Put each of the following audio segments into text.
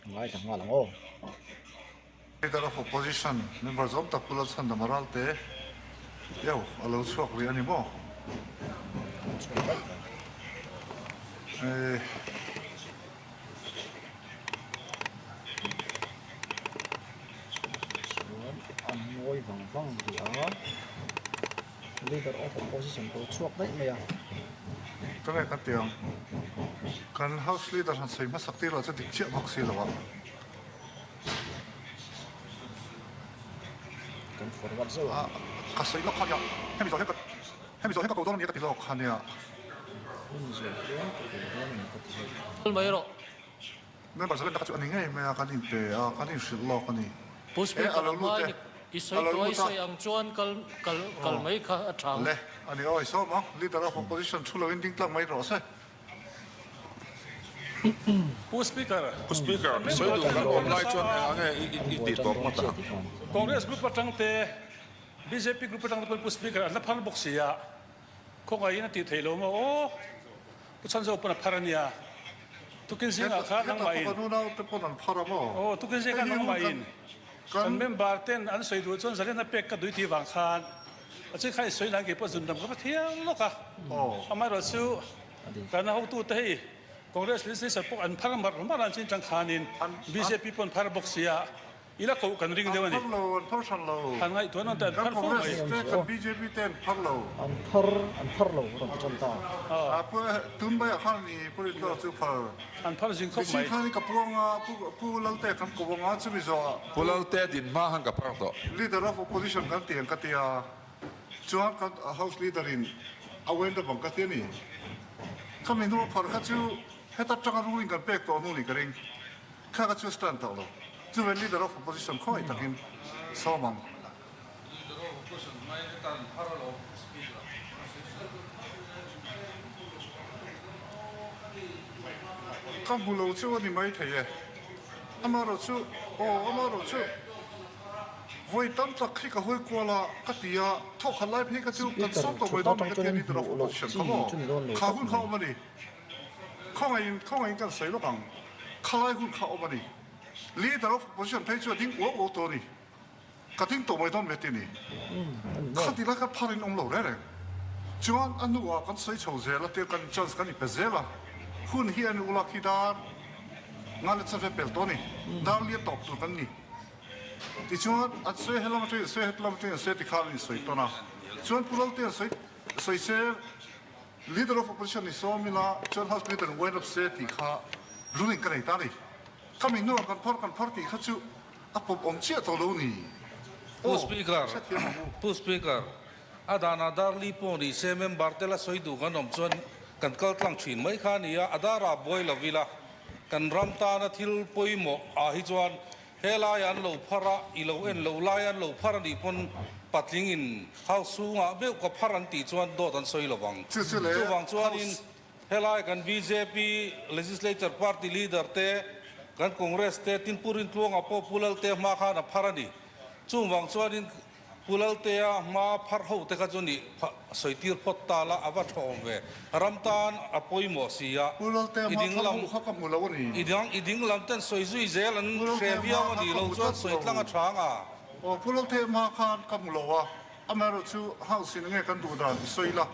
Ngaithla nghal ang aw. Leader of Opposition member zawm tak Pu Lalchhandama Ralte eo a lo chhuak rih a ni maw? Chuan an ngawi vang vang rih a, Leader of Opposition pawh chhuak daih mai a. Ka nge ka ti ang, kan House Leader han sawi hmasak tir lah chu dik chiah bawk si lo a. Kan forward zeuh a. Ka sawi lawk kha nia, hemi zawh hian ka hemi zawh hian ka ko dawn a nia ka ti lawk kha nia. Hemi zawh hian ka ko dawn a nia ka ti lawk kha. Mai rawh. Member zalen taka chu a ni ngei mai a, kan inpe a, kan inhrilh lawk a ni. Pu E, a Speaker lo a lut hma e, i a sawi lo tawh a, i lut a. sawi ang chuan kal kal kal mai kha a tha ang. Le, a ni aw, i sawm ang, Leader of Opposition thu loin ding tlang mai rawh se. Pu Speaker, Pu Speaker, sawi duh kan awm lai chuan eng ang nge i tih tawp ngawt ang? Congress group atang te, bjp group atang te pawhin Pu Speaker an la phar bawk si a, khawngaihin a tih theih lo maw aw? Pu Chhanzo pawn a phar a nia. Tukin zingah khan nangmahin. Heta pawh kan unau te pawn an phar a maw? Aw, tukin zingah khan nangmahin kan member ten an sawi duh chuan zalen a pek ka duiti vang khan a chin kha i sawi nan kei pawh zun dam ka va thiang lawk a. Amaherawh chu kan hotute hei Congress legislature pawh an phar mar mar a, an chin chang khanin bjp pawh an phar bawk sia. I la koh kan ring deuh a ni. An phar lo, an phar hran lo. An ngaihtuah nawn te an Kan phar fo mai. Congress te, kan bjp te an phar lo. An phar, an phar lo rawn ti tan ta. A pu tun mai ah khan i pu Rinhlawh chu phar. An phar zing khawp mai. Mihring khan i ka puang a, pu pu Lalte kan ko ang a, chumi zawh ah. Pu Lalte din hma khan ka phar tawh. Leader of Opposition kan ti ang ka ti a, chuan kan House Leader in a went up ang ka ti a ni. Khami hnu a phar kha chu heta tanga ruling kan pek tawh hnu ni ka ring. Kha ka chu stand tawh lo. Chuven Leader of Opposition khawi takin sawm ang. Leader of Opposition hmai heta an phar alawm Speaker. Ka hmu lo chu a ni mai thei e. Amaherawh chu, aw amaherawh chu vawi tam tak hi ka hawi kual a, ka ti a, thawkhat lai phei kha chu kan Speaker sawm tawh mai thutna dawn atang ka ti a chuanin Leader of hmuh loh Opposition chi kha maw? chu ni dawn lo Kha tak hun kha mai. awm a ni. Khawngaihin, khawngaihin kan sawi lawk ang. Khalai hun kha awm a ni. Leader of Opposition phei chu a ding uau uau tawh a ni. Ka ding tawh mai dawn ve ti a ni. Khati lai kha pharin awm lo reng reng. Chuan a hnuah kan sawi chho zel a, tia kan chance kan inpe zel a. Hun hi a ni ula khi dar nga leh chanve pel tawh a ni. Dar lia tawp tur kan ni. Tichuan an sawi helam atangin an sawi helam atangin an sawi a ti khan an insawi tawn a. Chuan Pu Laltea an sawi sawi se. Leader of Opposition ni sawm ila chuan House Leader wind up se tih kha ruling ka nei ta a ni. Khami hnuah kan phar kan phar tih kha chu a pawp awm chiah tawh lo ni. Pu Aw, Speaker, hrethiam ang u. Pu Speaker, a danah Darli pawh ni se member te la sawi duh kan awm chuan kan kal tlang thin mai kha a ni a, a darah buai lo ila kan ram tana thil pawimawh ah hi chuan Helai an lo phar a, i lo en lo lai an lo phar a nih pawn patling in house chhungah meuh ka phar an tih chuan dawt an sawi lo vang. Chuvang chuanin helai kan bjp Legislature Party leader te, kan Congress te, tin Pu Rintluanga pawh Pu Lalte hma khan a phar a ni. Chuvang chuanin Pu Laltea hma phar ho te kha chu nih sawi tir phawt ta la, a va tha awm ve. Ram tan a pawimawh si a, Pu Laltea i hma ding phar lam ho kha ka hmu lo a ni. i dang i ding lam ten sawi zui zel an Pu hre Laltea hma viau a kha nih ka lo hmu chuan tlat sawi lo. tlang a tha ang a. Aw, Pu Laltea hma khan ka hmu lo a, amaherawh chu House in enge kan duh dan i sawi la.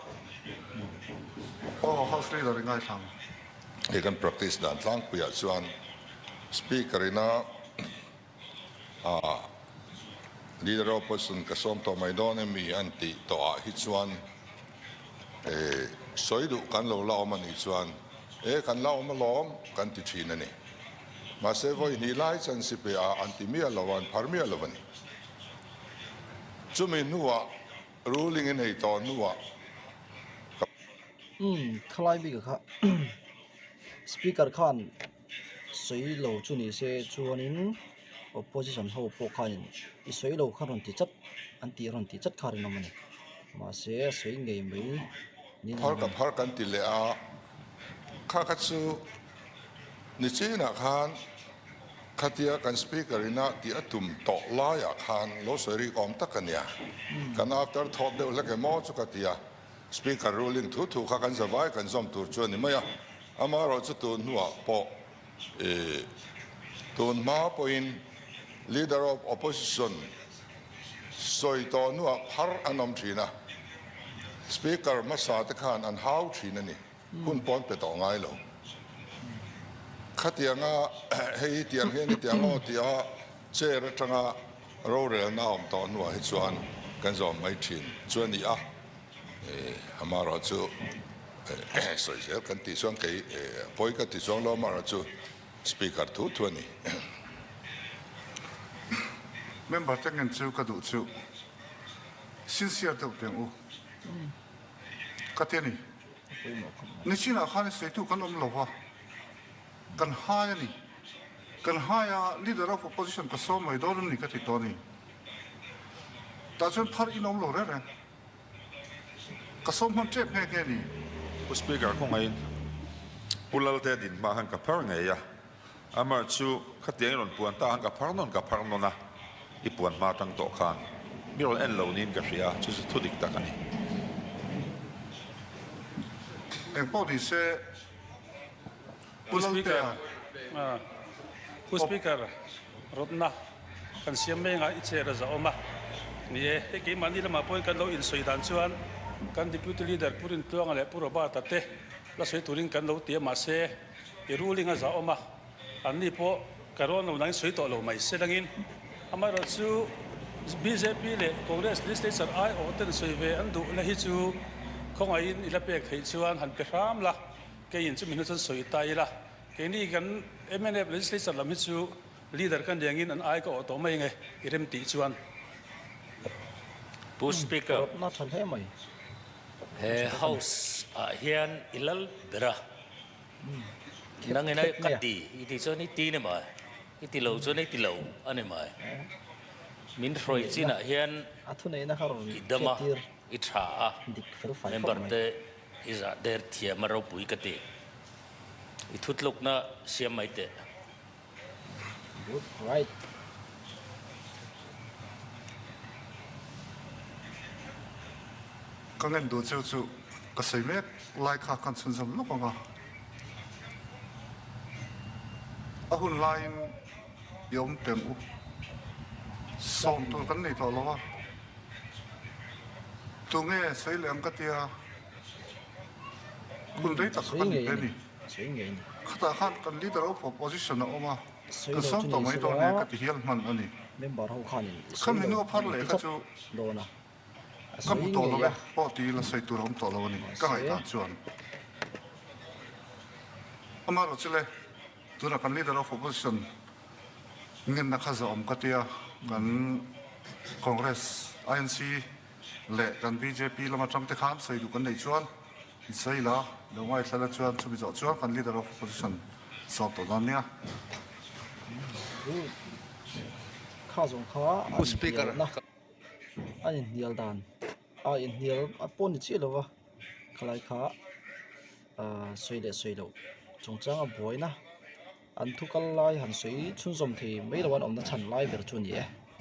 Aw, House Leader i ngaithla ang. Hei kan practice dan tlangpuiah chuan Speaker ina A leader of opposition ka sawm tawh mai dawn emi an tih tawh ah hi chuan e sawi duh kan lo la awm anih chuan e kan la awm alawm kan ti thin a ni. Mahse vawi hnih lai chuan sipe ah an ti miah lo a, an phar miah lo a ni. Chumi hnuah ruling in hei tawh hnuah ka. Umm khalai bik ah kha speaker khan. Sawi lo chu ni se chuanin opposition ho pawh khanin i sawi lo kha rawn ti chat an tih rawn ti chat kha a rinawm a ni mahse a sawi ngei mai niin Phar ka phar kan ti leh a, kha kha chu nichinah khan khatia kan speaker ina tih a tum tawh laiah khan lo sawi rik awm tak a nia, kan after thawt deuh hlek emaw chu ka ti a. Speaker ruling thu thu kha kan zavai kan zawm tur chu a ni mai a, amaherawhchu tun hnuah pawh ih tun hma pawhin Leader of Opposition sawi tawh hnuah phar an awm thin a, Speaker hmasa te khan an hau thin a ni. Hun pawn pe tawh ngai lo. Khatianga hei hi tiang hian i tiang aw tia chair atanga rorelna a awm tawh hnuah hi chuan kan zawm mai thin chu a ni a. Amaherawhchu sawi zel kan tih chuan kei pawi ka ti chuang lo amaherawhchu Speaker thu thu a ni. Member te ngen chu ka duh chu sincere deuh teng u. Ka ti a ni. Nichinah khan i sawitu kan awm lo va, kan hai a ni. Kan hai a, Leader of Opposition ka sawm mai dawn em ni ka ti tawh a ni. Tah chuan phar in awm lo reng reng. Ka sawm hman tep nghe nghe a ni. Pu Speaker khawngaihin Pu Lalte din hma khan ka phar ngei a. Amar chu khatiang i rawn puan ta ang ka phar nawn ka phar nawn a, i puan hma atang tawh khan mi rawn en lo niin ka hria a, chu chu thu dik tak a ni. Engpawh ni se Pu Laltea. Pu Speaker, rawtna kan siam mengah i chair a zahawm a ni e. Hei keimahni lamah pawhin kan lo insawi dan chuan kan Deputy Leader Pu Rintluanga leh Pu Robert-a te la sawi turin kan lo ti a, mahse, I ruling a zah awm a, anni pawh ka rawn lo nangin sawi tawh lo mai se dangin. Amaherawh chu bjp leh Congress legislature aiawh ten sawi ve an duh na hi chu khawngaihin i la pek theih chuan han pe hram la, keiin chumi hnu chuan sawi ta ila. Keini kan mnf legislature lam hi chu leader ka niangin an ai ka awh tawh mai nge i rem tih chuan. Pu Speaker. Rawtna tha hle mai. He House ah hian i lal ber a. Nangin a ka ti i tih chuan i ti ni mai, i ti lo chuan i ti lo a ni mai. Min hruai chinah hian i dam a, i tha a, member te i zah der thiam a ropui ka ti. I thutlukna siam mai teh. Good right. Ka ngen duh cheu chu ka sawi mek lai kha kan chhunzawm lawk ang a. A hun laiin i awm peng u. Sawm tur kan nei tawh lo a. Tunge sawi leh ang ka tia hun rei tak kha kan inpe a ni. Khatah khan kan leader of opposition a awm a, kan sawm tawh mai dawn e ka ti hial hman a ni. Kha minu a phar leh kha chu ka hmu tawh lo e pawh ti ila sawi tur a awm tawh lo a ni ka ngaihdan chuan. Amaherawhchu le tunah kan leader of opposition ngenna kha zawh awm ka tia kan Congress, INC leh kan bjp lam atang te khan sawi duh kan neih chuan I sawi la, lo ngaithla la chuan chumi zawh chuan kan Leader of Opposition sawm tawh dawn nia. Kha zawng kha a inhnialna a inhnial dan a inhnial a pawh ni chiah lova khalai kha ah sawi leh sawi loh chungchang a buaina an thu kal lai han sawi chhunzawm thei mai lo an awmna chhan lai ber chu a ni e.